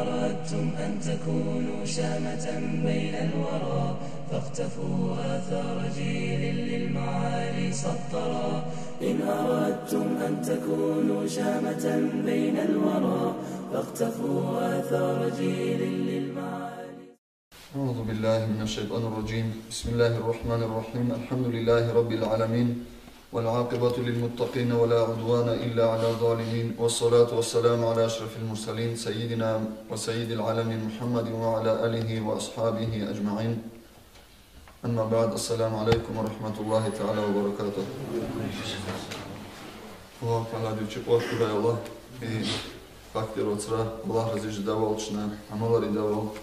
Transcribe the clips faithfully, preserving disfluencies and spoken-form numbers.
أردتم أن تكونوا شامة بين الورى، فاقتفوا آثار جيل للمعالي سطرا. إن أردتم أن تكونوا شامة بين الورى، فاقتفوا آثار جيل للمعالي. أعوذ بالله من الشيطان الرجيم. بسم الله الرحمن الرحيم. الحمد لله رب العالمين. والعاقبة للمتقين ولا عدوان إلا على الظالمين. والصلاة والسلام على أشرف المرسلين سيدنا وسيد العالمين محمد وعلى آله وأصحابه أجمعين. أما بعد، السلام عليكم ورحمة الله تعالى وبركاته. Аллагь Таалади вичи къуват гурай, Аллагь. И фактир вацра, Аллагь рази жедайвал чна амалар ийидайвал,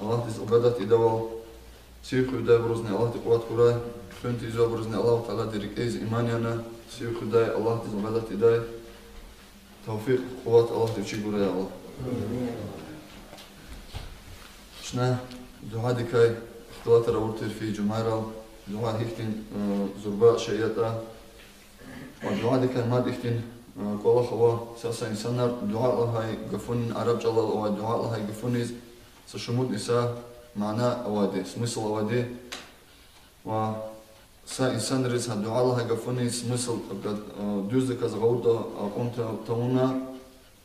Аллагьдиз ибадат ийидайвал, сив хуьдайбурузни Аллагьди къуват гурай, хуьн тийизвайбурузни Аллагь Таалади рикӀиз иман яна, сив хуьдай, Аллагьдиз ибадат ийидай тавфикь, къуват Аллагьди вичи гурай, Аллагь. Чна дуьадикай ихтилатар авур тир фи жумайрал, дуьа гьихьтин, э, зурба шей ятӀа. Ва дуьадикай мад ихьтин, э, кӀвалах ава, са-са инсанар дуьа лагьай гафунин, араб чӀалал авай дуьа лагьай гафуниз са шумудни са мана авайди, смысл авайди. Ва са инсанриз гьа дуьа лагьай гафунин смысл, э, дуьздаказ гъавурда акьун та-, тавуна,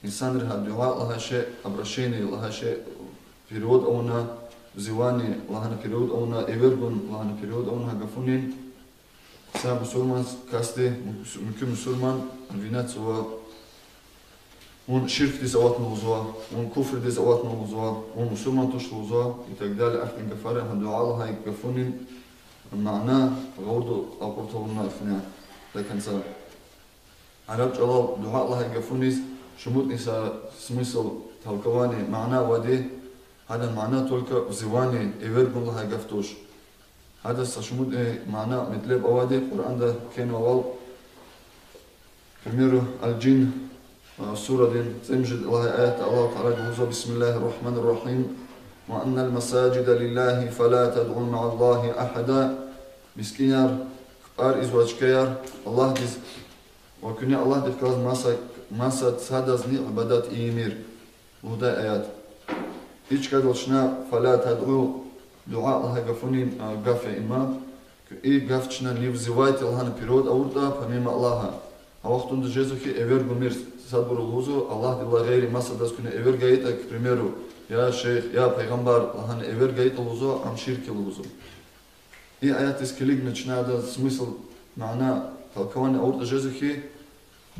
инсанри гьа дуьа лагьай шей, обращение лагьай шей перевод авуна, взывание лагьана перевод авуна, эвер гун лагьана перевод авуна гьа гафунин, са мусурман касди, мук-, муькуь мусурман обвинятзава, вун ширкдиз аватна лугьузва, вун куфрдиз аватна лугьузва, вун мусурман туш лугьузва и так далее, ахьтин гафарин, гьа дуьа лагьай гафунин мана гъавурда акьун тавуна ихьтин до конца. Араб чӀалал дуьа лагьай гафуниз шумудни са смысл, толкование, мана авайди, гьадан мана только взывание, эвер гун лагьай гаф туш. Гьадаз са шумудни мана, метлеб авайди Къуръанда кхьенвайвал, к примеру, Аль-Джин, а, сурадин цӀемуьжуьд лагьай аятда Аллагь Таалади лугьузва: بسم الله الرحمن الرحيم. وأن المساجد لله فلا تدعوا مع الله أحدا. МискӀинар, кпӀар ийизвай чкаяр, Аллагьдиз ва куьне Аллагьдихъ галаз маса, маса садазни ибадат ийимир лугьудай аят. И чкадал чна فلا تدعوا, дуьа лагьай гафунин, а, гаф я им. И гаф чна не взывайте лагьана перевод авуртӀа, помимо Аллаха, а вахтунда жезва хьи, эвер гумир, садбуру лугьузва, Аллагьдилай гъейри масадаз куьне эвер гайитӀа, к примеру, я шейх, я пайгъамбар лагьана эвер гайитӀа лугьузва, ам ширк я лугьузва. И аятдиз килигна чна адаз смысл, мана, толкование авуртӀа жезва хьи,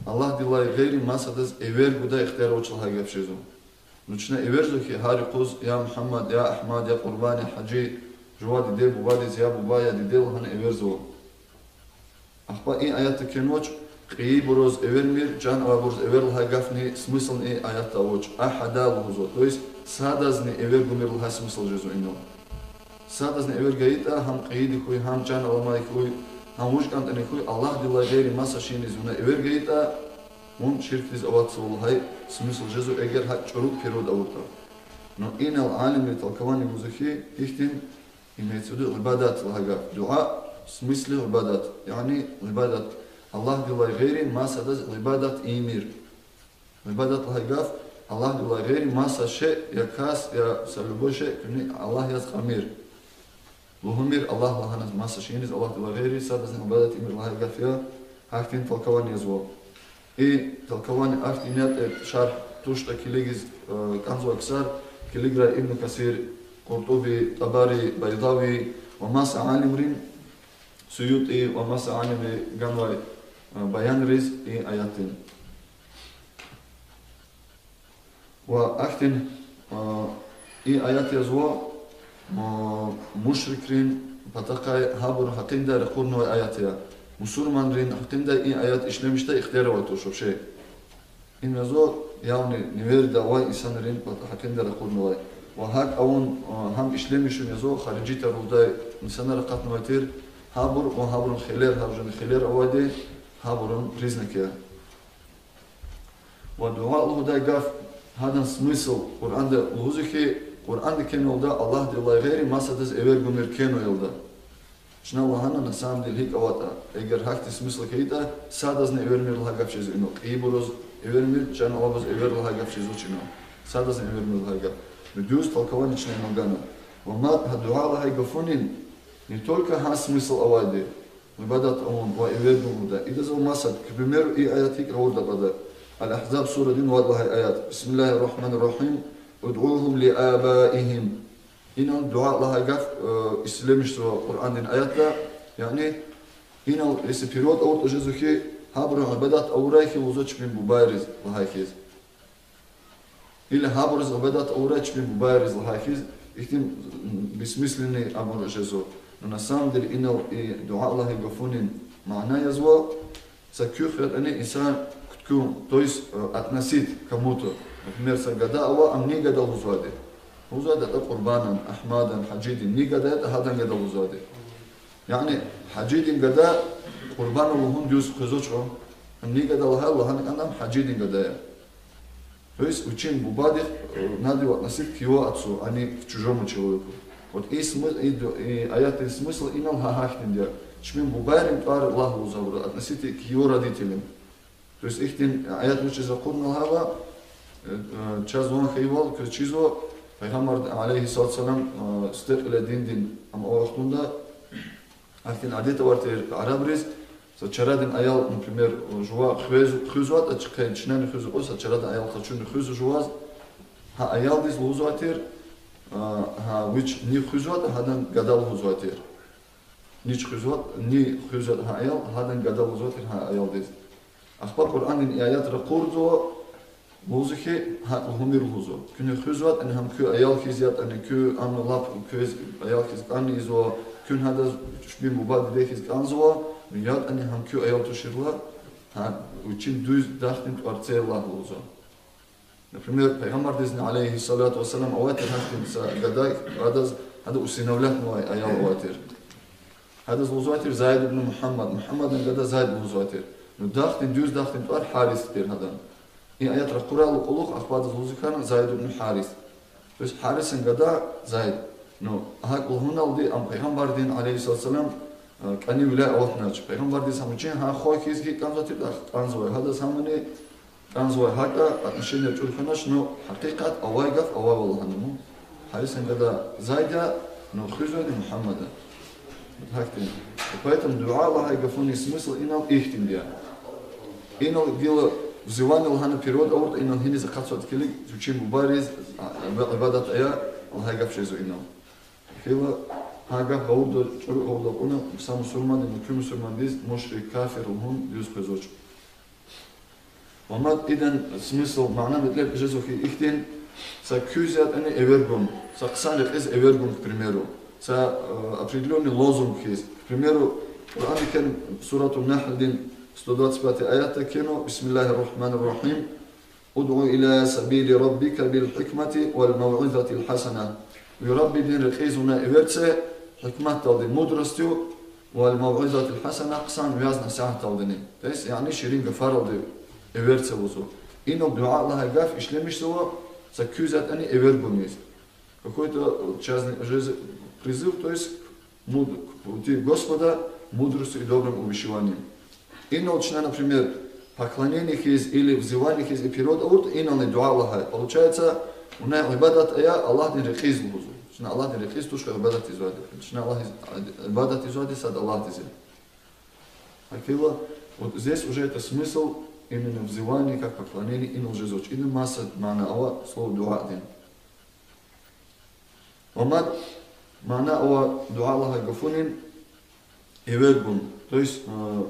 Аллагьдилай гъейри масадаз эвер гудай ихтияр авач лагьай гаф жезва. Ну, чна эверзава хьи, гьар юкъуз я Мугьаммад, я Агьмад, я Къурбан, я Гьажи, жува диде-бубадиз я буба, я диде лагьана эверзава. Ахпа и аятда кхьенвач, кьейибуруз эвермир, чан авайбуруз эвер лагьай гафни, смыслни и аятда авач. Агьада лугьузва, то есть садазни эвер гумир лагьай смысл жезва инал. Садазни эвер гайитӀа, гьам кьейиди хьуй, гьам чан аламай хьуй, гьам вуж кӀантӀани хьуй, Аллагьдилай гъейри маса шейиниз вуна эвер гайитӀа, вун ширкдиз аватзава лагьай смысл жезва, эгер гьакӀ чӀуру перевод авуртӀа. Но инал алимри толкование гузва хьи, ихьтин имеется в виду ибадат лагьай гаф. Дуьа в смысле ибадат, яни ибадат. Аллагьдилай гъейри масадаз ибадат ийимир. Ибадат лагьай гаф, Аллагьдилай гъейри маса шей, я кас, я са любой шей куьне Аллагь яз кьамир, лугьумир Аллагь лагьана маса шейиниз, Аллагьдилай гъейри садазни ибадат ийимир лагьай гаф я, гьахьтин толкование язва. И толкование ахьтин ятӀа, шаргь туштӀа килигиз, э, кӀанзавай ксар, килиграй Ибн Касир, Къуртуби, ТӀабари, Байдави ва маса алимрин, СуютӀи ва маса алимри ганвай, э, баянриз и аятдин. Ва ахьтин, а, и аят язва, а, мушрикрин патахъай, гьабур гьакъиндай ракъурнавай аят я. Мусурманрин гьакъиндай и аят ишлемишдай ихтияр авай туш вообще. Им язва, явни неверда авай инсанрин пата-, гьакъиндай ракъурнавай. Ва гьакӀ авун, а, гьам ишлемишун язва, харижитар лугьудай инсанар акъатнавай тир, гьабур ва гьабурун хилер, гьабурун хилер авайди, гьабурун признак я. Ва дуьа лугьудай гаф, гьадан смысл Къуръанда лугьузва хьи, Къуръанда кхьенвайда Аллагьдилай гъейри масадаз эвер гумир кхьенвайвалда. Чна лагьана, на самом деле, гьикӀ аватӀа, эгер гьахьтин смысл хьайитӀа, садазни эвермир лагьай гаф жезва инал, кьейибуруз эвермир, чан авайбуруз эвер лагьай гаф жезвач инал. Садазни эвермир лагьай гаф. Ну, дуьз толкование чна инал гана. Ва мад гьа дуьа лагьай гафунин не только гьа смысл авайди, ибадат авун ва эвер гун лугьуда. Идаз ва маса, к примеру, и аят гьикӀ авурда кьада. Аль-Агьзаб сурадин вад лагьай аят. بسم الله الرحمن الرحيم. ادعوهم لآبائهم. Инал дуьа лагьай гаф, э, ишлемишзава Къуръандин аятда, яни инал, если перевод авуртӀа, жезва хьи, гьабурун ибадат авурай хьи лугьузва чпин бубайриз лагьай хьиз. Или гьабуруз ибадат авурай чпин бубайриз лагьай хьиз, ихьтин, м, бессмысленный абур жезва. Но на самом деле инал и дуьа лагьай гафунин мана язва, са куь хиятӀани инсан куткун, то есть, э, относить к кому-то. Например, са гада ава, ам ни гада лугьузвайди. Лугьузвайди атӀа Къурбанан, Агьмадан, Гьажидин, ни гада ятӀа гьадан гада лугьузвайди. Яни Гьажидин гада Къурбана лугьун дуьз къвезвач. Ам ни гада лагьайла, лагьана кӀанда ам Гьажидин гада я. То есть вичин бубадихъ, э, надо его относить к его отцу, а не к чужому человеку. Вот и смы-, и ду-, и аятдин смысл инал гьа гьахьтинди я. Чпин бубайрин тӀвар лагь лугьузва абуру, относить к его родителям. То есть ихьтин аят вучиз ракъурна лагьайла, э, э, чаз ван хьайивал квез чизва, Пайгъамбар, عليه الصلاة والسلام, э, сдекьила диндин ам авай вахтунда, ахьтин адет авай тир арабриз, са чарадин аял, например, жува хуьз-, хуьзватӀа, чухъе чнани хуьзва кьван, са чарадин аял къачуна хуьзва жуваз, гьа аялдиз лугьузвай тир, а, гьа вич ни хуьзватӀа, гьадан гада лугьузвай тир. Нич хуьзват-, ни хуьзватӀа гьа аял, гьадан гада лугьузвай тир гьа аялдиз. Ахпа Къуръандин и аят ракъурзава, лугьузва хьи, гьакӀ лугьумир лугьузва. Куьне хуьзватӀани гьам куь аял хьиз ятӀани, куь ам лап квез аял хьиз кӀан ийизва, куьн гьадаз чпин буба-диде хьиз кӀанзава, ну ятӀани гьам куь аял туширла, гьа вичин дуьз дахдин тӀварцел лагь лугьузва. Например, Пайгъамбардизни, عليه الصلاة والسلام, авай тир гьахьтин са гада, гьадаз, гьада усыновлятнавай аял авай тир. Гьадаз лугьузвай тир Зайд ибн Мугьаммад, Мугьаммадан гада Зайд лугьузвай тир. Ну, дахдин, дуьз дахдин тӀвар Гьарис тир гьадан. И аят ракъурайла кьулухъ ахпа адаз лугьузва хьана Зайд ибн Гьарис. То есть Гьарисан гада Зайд. Ну, гьакӀ лугьуналди ам Пайгъамбардин, عليه الصلاة والسلام, э, кӀанивиляй аватнач. Пайгъамбардиз гьам вичин гьа хва хьиз гьикӀ кӀанзавай тир, ахъ кӀанзавай. Гьадаз гьамани кӀанзавай гьакӀа отношение чӀур хьанач, ну, гьакъикъат авай гаф авайвал лагьана ман. Гьарисан гада Зайд я, ну, хуьзвайди Мугьаммад я. Гьахьтин. Поэтому дуьа лагьай гафунин смысл инал ихьтинди я. Инал гила взывание лагьана перевод авуртӀа, инал гьиниз акъатзаватӀа килиг, вичин бубайриз, а, ибадат ая лагьай гаф жезва инал. Хьайила, гьа гаф гъавурда, чӀуру гъавурда кьуна, са мусурмандиз, муькуь мусурмандиз мушрик, кафир лугьун дуьз къвезвач. Ва мад идан смысл, мана, метлеб жезва хьи ихьтин, са куьз ятӀани эвер гун, са хъсан рекьиз эвер гун, к примеру, са, э, определённый лозунг хьиз. К примеру, Къуръан кхьена, Суратун-Нагьлдин сто двадцать пятый аятда кхьенва: بسم الله الرحمن الرحيم. ادع إلى سبيل ربك بالحكمة والموعظة الحسنة. Ви Раббидин рекьиз вуна эвер це гьикматдалди, мудростью, والموعظة الحسنة, хъсан вяз-насигьатдалдини. То есть, яни ширин гафаралди эвер це лугьузва. Инал дуьа лагьай гаф ишлемишзава са куьз ятӀани эвер гуниз. Какой-то, э, чазни жез-, призыв, то есть к муд-, к пути Господа, мудростью и добрым увещеванием. Инал чна, например, поклонение хьиз или взывание хьиз и перевод авуртӀа, инални дуьа лагьай. Получается, вуна ибадат ая Аллагьдин рекьиз лугьузва. Чна Аллагьдин рекьиз туш хьи ибадат ийизвайди. Чна Аллагьдиз ибадат ийизвайди сад Аллагьдиз я. Гьакила, вот здесь уже это смысл именно взывание, как поклонение, инал жезвач. Идан маса мана ава слово дуьадин. Ва мад мана ава дуьа лагьай гафунин эвер гун. То есть, э,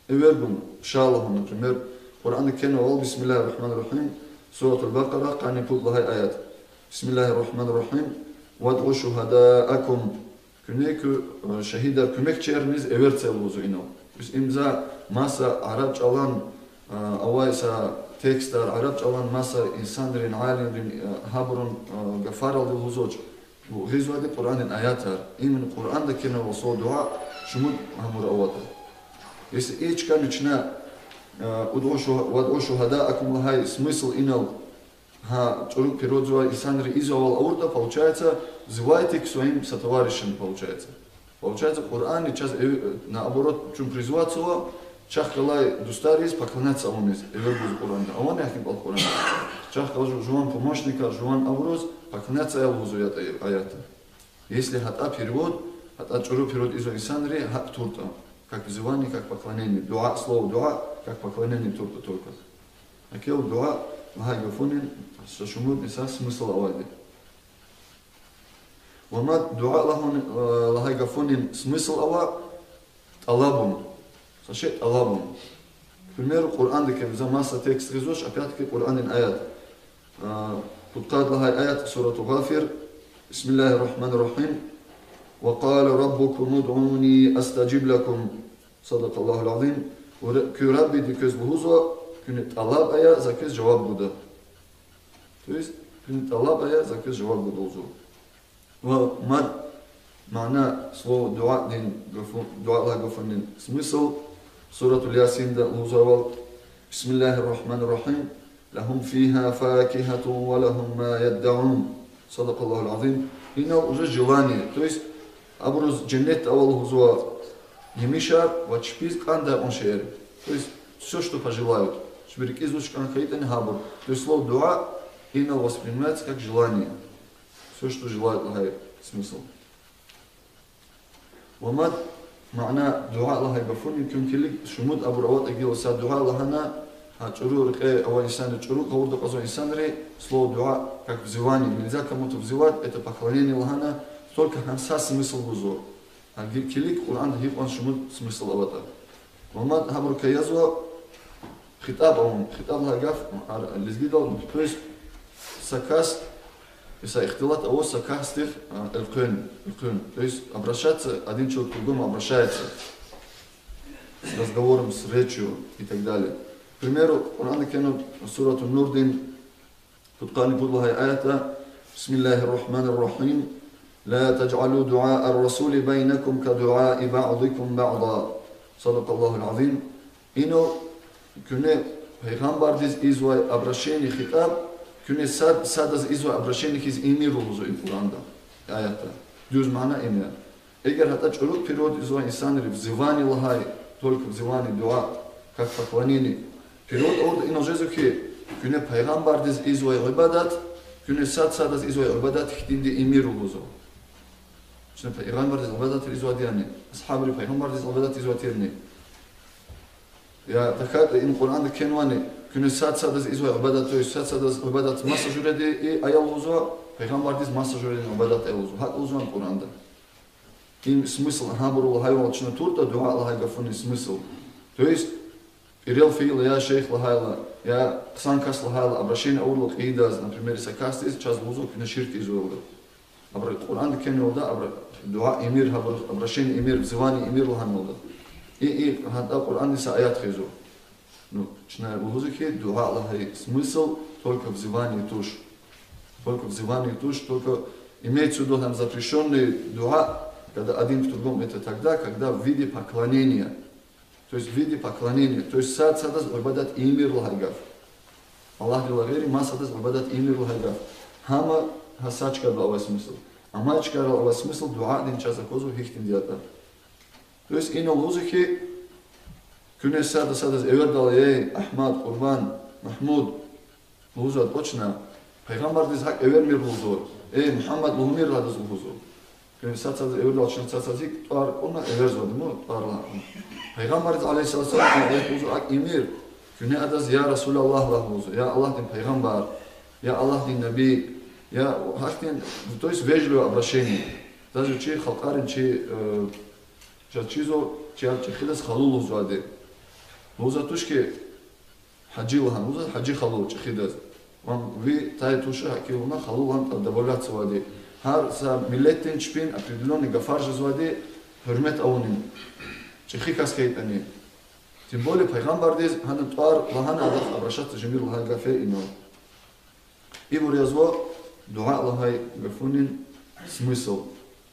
эвер гун, ша лагьун, например, Къуръанда кхьенвайвал, بسم الله الرحمن الرحيم, Суратул Бакъара, къанни пуд лагьай аят. بسم الله الرحمن الرحيم. وادع شهداءكم. Куьне куь, э, шагьидар куьмекчийриз эвер це лугьузва инал. Бес им за маса араб чӀалан, э, авай са текстар, араб чӀалан маса инсанрин, алимрин, э, гьабурун, э, гафаралди лугьузвач. Гъизвайди Къуръандин аятар. Именно Къуръанда кхьенвайвал слово дуьа шумуд гьабур аватӀа. Если и чкани чна, э, ادع شهداء-, وادع شهداءكم лагьай смысл инал гьа чӀуру переводзавай инсанри ийизвайвал авуртӀа, получается, взывайте к своим сотоварищам, получается. Получается, Къуръанни чаз эв-, наоборот, чун призватьзава, Чахъ галай дустариз поклоняться авуниз, эвер гуз Къуръанда. Авани ахьтин кӀвал Къуръанда? Чахъ галай жу-, жуван помощникар, жуван абуруз поклоняться ая лугьузва ятӀа аятда. Если гьатӀа перевод, гьатӀа чӀуру перевод ийизвай инсанри гьакӀ туртӀа, как взывание, как поклонение. Дуа, слово дуа, как поклонение туртӀа только. Гьакел дуа лагьай гафунин са шумуд, са смысл авайди. Ва мад дуа лагьун-, э, лагьай гафунин смысл ава тӀалабун. Са шей тӀалабун. К примеру, Къуръанда килиг, за маса текст гъизвач, опять-таки Къуръандин аят. Э, пудкъад лагьай аят, Сурату Гъафир. بسم الله الرحمن الرحيم. وقال ربكم ادعوني أستجب لكم. صدق الله العظيم. Куь Ра-, куь Раббиди квез лугьузва, куьне тӀалаб ая, за квез жаваб гуда. То есть, куьне тӀалаб ая, за квез жаваб гуда лугьузва. Ва мад, мана слова дуадин гафу-, дуа лагьай гафунин смысл, Суратул Ясинда лугьузвайвал, بسم الله الرحمن الرحيم. لهم فيها فاكهة ولهم ما يدعون. صدق الله العظيم. Инал уже желание, то есть абуруз женнетда ава лугьузва емишар ва чпиз кӀандай кьван шейэр. То есть всё, что пожелают. Чпи рикӀиз вуч кӀан хьайитӀани гьабур. То есть слово дуа инал воспринимается как желание. Всё, что желают лагьай смысл. Ва мад, мана дуа лагьай гафунин куьн килиг, шумуд абур аватӀа гила са дуа лагьана, гьа чӀуру рекье авай инсанри, чӀуру гъавурда акьазвай инсанри, слово дуа, как взывание, нельзя кому-то взывать, это поклонение лагьана, только гьа са смысл гузва. Гьа ки-, килиг Къуръанда гьикьван шумуд смысл аватӀа. Ва мад гьабурукай язва хитӀаб авун. ХитӀаб лагьай гаф ар-, лезгидал, то есть са кас, са ихтилат аваз са касдихъ, а, элкъвен, элкъуьн. То есть обращаться, один человек к другому обращается с разговором, с речью и так далее. К примеру, Къуръанда кхьенва Сурату Нурдин пудкъанни пуд лагьай аятда: بسم الله الرحمن الرحيم. لا تجعلوا دعاء الرسول بينكم كدعاء بعضكم بعضا. صدق الله العظيم. Инал куьне пайгъамбардиз ийизвай обращение, хитӀаб, куьне сад-, садаз ийизвай обращение хьиз ийимир лугьузва и Къуръанда, аятда. Дуьз мана им я. Эгер гьатӀа чӀуру перевод ийизвай инсанри взывание лагьай, только взывание, дуа, как поклонение, перевод авуртӀа, инал жезва хьи, куьне пайгъамбардиз ийизвай ибадат, куьне сад-садаз ийизвай ибадат хьтинди ийимир лугьузва. Чна пайгъамбардиз ибадат ийизвайди яни, асгьабри пайгъамбардиз ибадат ийизвай тирни? Я тахьайтӀа и Къуръанда кхьенвани, куьне сад-садаз ийизвай ибадат, то есть сад-садаз ибадат маса жуьреди ая лугьузва, пайгъамбардиз маса жуьредин ибадат ая лугьузва. ГьакӀ лугьузва Къуръанда. Им смысл, гьабуру лагьайвал чна туртӀа дуа лагьай гафунин смысл. То есть пӀирел фейила, я шейх лагьайла, я хъсан кас лагьайла, обращение авурла кьейидаз, например, са касдиз, чаз лугьузва куьне ширк ийизвайла. Абур Къуръанда кхьенвайвал, абур дуа ийимир, гьабур обращение ийимир, взывание ийимир лагьанвалда. И, и гьатта Къуръандин са аят гъизва. Ну, чна лугьузва хьи, дуа лагьай смысл только взывание туш. Только взывание туш, только имеется в виду там запрещённый дуа, когда один к другому, это тогда, когда в виде поклонения. То есть в виде поклонения, то есть сад-садаз ибадат ийимир лагьай гаф. Аллагьдилай гъейри масадаз ибадат ийимир лагьай гаф. Гьам гьа са чкадал авай смысл. Амай чкайрал авай смысл дуадин чаз аквазва гьихьтинди ятӀа. То есть инал лугьузва хьи, куьне сада-садаз эвердайла, эй Агьмад, Къурбан, Магьмуд, лугьузвайди кьван чна, пайгъамбардиз гьакӀ эвермир лугьузва, эй Мугьаммад лугьумир адаз лугьузва. Куьне сад-садаз эвердайла чна сад-садаз гьикӀ тӀвар кьуна эверзавайди, мун тӀвар лагьана. Пайгъамбардиз, عليه الصلاة والسلام, лугьузва, акӀ ийимир, куьне адаз я رسول الله лагь лугьузва, я Аллагьдин пайгъамбар, я Аллагьдин наби, я гьахьтин, то есть вежливое обращение. Даже чи халкьарин чи, э, чаз чизва, чияр чӀехидаз халу лугьузвайди. Лугьузвайди туш хьи, гьажи лагьана, лугьузва, гьажи халу чӀехидаз. Ва ви тай туш гьакӀ лугьуна халу лагьана добавляться авайди. Гьар са миллетдин чпин определённый гафар жезвайди гьуьрмет авунин. ЧӀехи кас хьайитӀани. Тем более пайгъамбардиз гьадан тӀвар лагьана адахъ обращаться жемир лагьай гаф я инал. Ибур язва дуа лагьай гафунин смысл.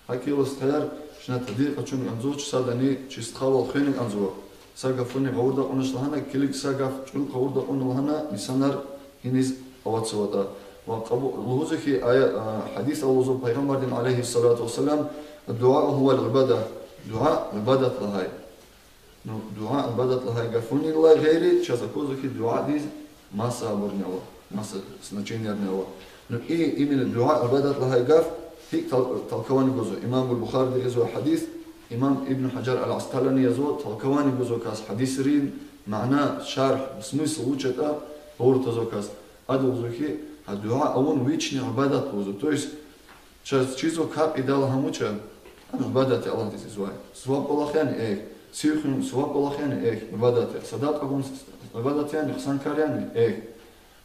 ГьакӀ хьайила, стхаяр, чна тадбикь къачуна кӀанзавач, садани чи стхавал хвена кӀанзава. Са гафуни гъавурда акьунач лагьана, килиг, са гаф чӀуру гъавурда акьуна лагьана, инсанар гьиниз аватзаватӀа. Ва кьабу-, лугьузва хьи, ая-, а, гьадисда лугьузва пайгъамбардин, عليه الصلاة والسلام: الدعاء هو العبادة. Дуа ибадат лагьай. Ну, дуьа ибадат лагьай гафунилай гъейри, чаз аквазва хьи, дуьадиз масабурни ава, маса значениярни ава. Ну, и именно дуьа ибадат лагьай гаф гьикӀ тол-, толкование гузва. Имам Бухариди гъизва гьадис, имам Ибн Гьажар аль-Аскъалани язва, толкование гузва кас гьадисрин, мана, шаргь, смысл вуч ятӀа, гъавурда гузва кас. Ада лугьузва хьи, гьа дуьа авун вични ибадат лугьузва. То есть, чаз чизва капӀ ийидайла гьам вуч я, гьам ибадат я Аллагьдиз ийизвай. Суваб кӀвалах яни? Эхь. Сив хуьн суваб кӀвалах яни? Эхь, ибадат я. Садакьа гун ибадат яни, хъсан кар яни? Эхь.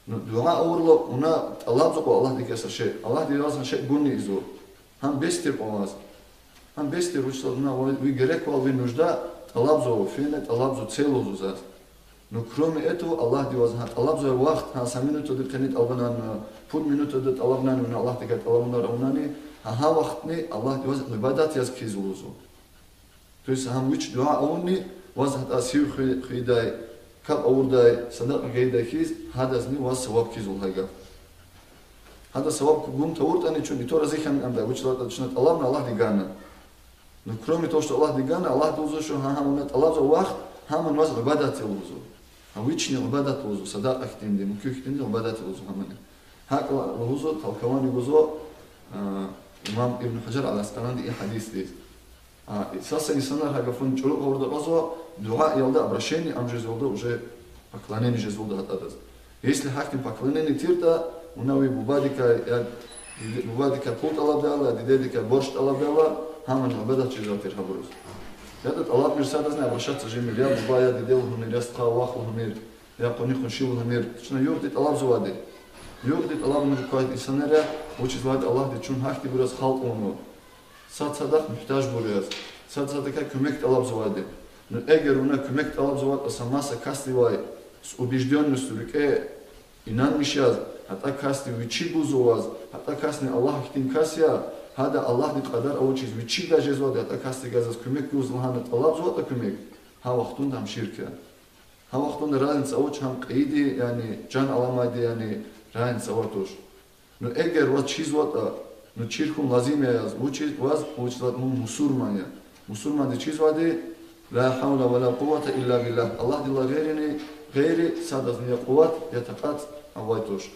Ну, дуьа авурла вуна тӀалабзава кьван Аллагьдикай са шей, Аллагьди ваз гьа шей гунни ийизва. Гьам бес тир кьван ваз. Гьам бес тир, вучиз лагьайтӀа вуна ви гереквал, ви нужда тӀалабзава, фена тӀалабзава, це лугьузва заз. Ну, кроме этого, Аллагьди ваз гьа тӀалабзавай вахт, гьа са минутади къени тӀалабнани, пуд минутади тӀалабнани вуна Аллагьдикай, тӀалабунар авунани, гьа, гьа вахтни Аллагьди ваз ибадат яз кхьиз лугьузва. То есть гьам вич дуьа авунни, ваз гьатӀа сив хуь-, хуьдай, капӀ авурдай, садакьа гайидай хьиз, гьадазни ваз суваб кхьизва лагьай гаф. Гьада суваб гун тавуртӀани, чун итар рази хьана кӀандай, вучиз лагьайтӀа чна тӀалабна, Аллагьди гана. Ну, кроме того, что Аллагьди гана, Аллагьди лугьузва, что гьа, гьам вуна тӀалабзавай вахт, гьам ваз ибадат я лугьузва. Гьа вични ибадат лугьузва, садакьа хьтинди, муькуь хьтинди ибадат я лугьузва гьамани. ГьакӀ лугьузва, толкование гузва, а, имам Ибн Гьажар аль-Аскъаланиди и гьадисдиз. А, и са-са инсанар гьа гафуни чӀуру гъавурда акьазва, дуьа ялда обращение, ам жезвалда уже поклонение жезвалда гьатӀадаз. Если гьахьтин поклонение тиртӀа, вуна ви бубадикай, я диде-, бубадикай пул тӀалабдайла, дидедикай борч тӀалабдайла, гьамани ибадат жезвай тир гьабуруз. ЯтӀа тӀалабмир садазни обращаться жемир, я буба, я диде лугьумир, я стха, вах лугьумир, я къуни-къунши лугьумир. Чна югъди тӀалабзавайди. Югъди тӀалабунриз квайди инсанар я, вучиз лагьайтӀа Аллагьди чун гьахьтинбур яз халкь авунва. Сад садахъ муьгьтежбур яз, сад садакай куьмек тӀалабзавайди. Ну, эгер вуна куьмек тӀалабзаватӀа са маса касдивай, с убеждённостью, рикӀе инанмиш яз, гьатӀа касди вичи гузва ваз, гьатӀа касни Аллагь хьтин кас я, гьада Аллагьдин кьадар авачиз вичи гьа жезвайди, гьатӀа касдивай заз куьмек гуз лагьана тӀалабзаватӀа куьмек, гьа вахтунда гьам ширк я. Гьа вахтунда разница авач гьам кьейиди, яни чан аламайди, яни разница авай туш. Ну, эгер ваз чизватӀа, ну, чир хьун лазим я яз, вучиз ваз, вучиз лагьайтӀа вун мусурман я. Мусурмандиз чизвайди, لا حول ولا قوة إلا بالله. Аллагьдилай гъейрини, гъейри садазни я къуват, я такьат авай туш.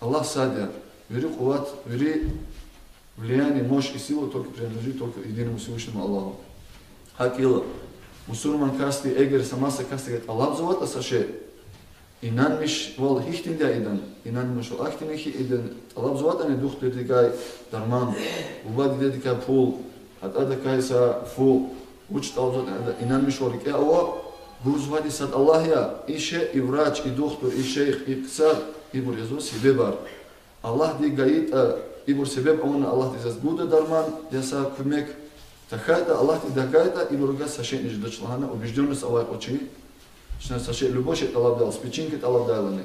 Аллагь сад я. Вири къуват, вири влияние, мощь и сила только принадлежит только единому Всевышнему Аллаху. ГьакӀ хьайила, мусурман касди эгер са маса касдивай тӀалабзаватӀа са шей, инанмишвал гьихьтинди я идан, инанмишвал ахьтин я хьи, идан тӀалабзаватӀани духтурдикай дарман, буба-дидедикай пул, гьатӀадакай са фу, вуч тӀалабзаватӀани ада инанмишвал рикӀе ава, гузвайди сад Аллагь я, и шей, и врач, и духтур, и шейх, и ксар, ибур язва себебар. Аллагьди гайитӀа, ибур себеб авуна Аллагьди заз гуда дарман, я са куьмек. ТахьайтӀа, Аллагьди тагайтӀа, ибур газ са шейни жедач лагьана убеждённость авай кьван чи. Чна са шей, любой шей тӀалабдайла, с печеньки тӀалабдайлани.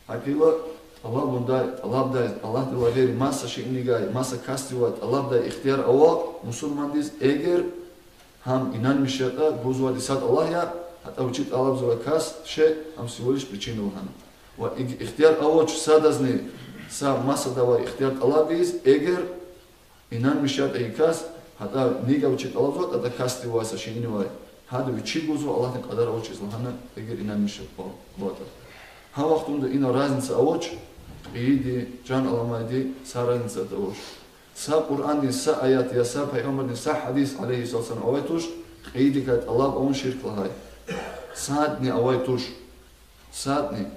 ГьакӀ хьайила, тӀалабундай, тӀалабдай, Аллагьдилай гъейри маса шейинигай, маса касдивай тӀалабдай ихтияр ава мусурмандиз, эгер гьам инанмиш ятӀа, гузвайди сад Аллагь я, гьатӀа вичи тӀалабзавай кас шей, гьам всего лишь причина лагьана. Ва и-, ихтияр авач садазни са масадавай ихтияр тӀалабиз, эгер инанмиш ятӀа и кас, гьатӀа нигав чи тӀалабзаватӀа, гьатӀа касдивай, са шейинивай, гьада вичи гузва, Аллагьдин кьадар авачиз лагьана, эгер инанмиш ятӀа. Гьа вахтунда ина разница авач, кьейиди, чан аламайди, са разница авач. Са Къуръандин са аят я са пайгъамбардин са гьадис, عليه الصلاة والسلام, авай туш, кьейидикай тӀалаб авун ширк лагьай. Садни авай туш. Садни.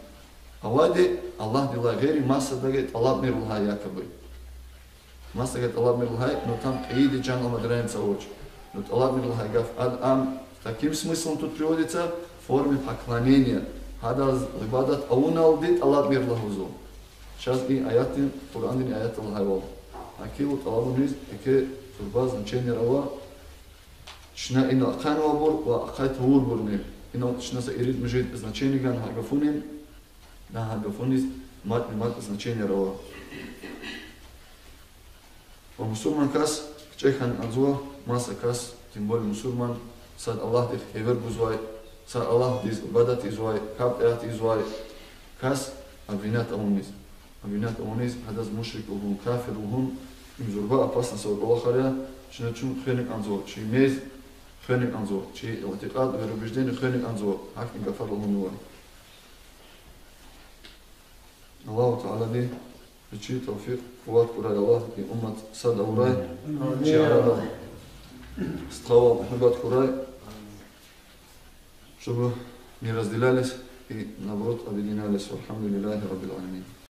Авайди Аллагьдилай гъейри масадагай тӀалабмир лагьай якобы. Масадагай тӀалабмир лагьай, но там кьейиди, чан аламайди, разница авач. Но тӀалабмир лагьай гаф ад-, ам, с таким смыслом тут приводится, в форме поклонения. Гьадаз ибадат авуналди тӀалабмир лугьузва. Чаз и аятдин, Къуръандин аятда лагьайвал. ГьакӀ хьайила тӀалабуниз еке зурба значениеяр ава. Чна ина ахъайнавайбур ва ахъай тавурбурни. Ина чна са ирид-муьжуьд значение гана гьа гафунин, на гьа гафуниз мадни мад значениеяр ава. Ва мусурман кас кичӀе хьана кӀанзава, маса кас, тем более мусурман, сад Аллагьдихъ эвер гузвай, сад Аллагьдиз ибадат ийизвай, капӀ тӀаят ийизвай кас обвинять авуниз. Обвинять авуниз, гьадаз мушрик лугьун, кафир лугьун, им зурба опасность авай кӀвалахар я, чна чун хвена кӀанзава, чи мез хвена кӀанзава, чи итикъад, вероубеждение хвена кӀанзава, гьахьтин гафар лугьунва. Аллагьу Таалади вичи тавфикъ, къуват гурай, Аллагь и уммат сад авурай, чи арада стхавал, муьгьуьббат хьурай, чтобы не разделялись и, наоборот, объединялись. Вальхамдулиллахи Раббил Аламин.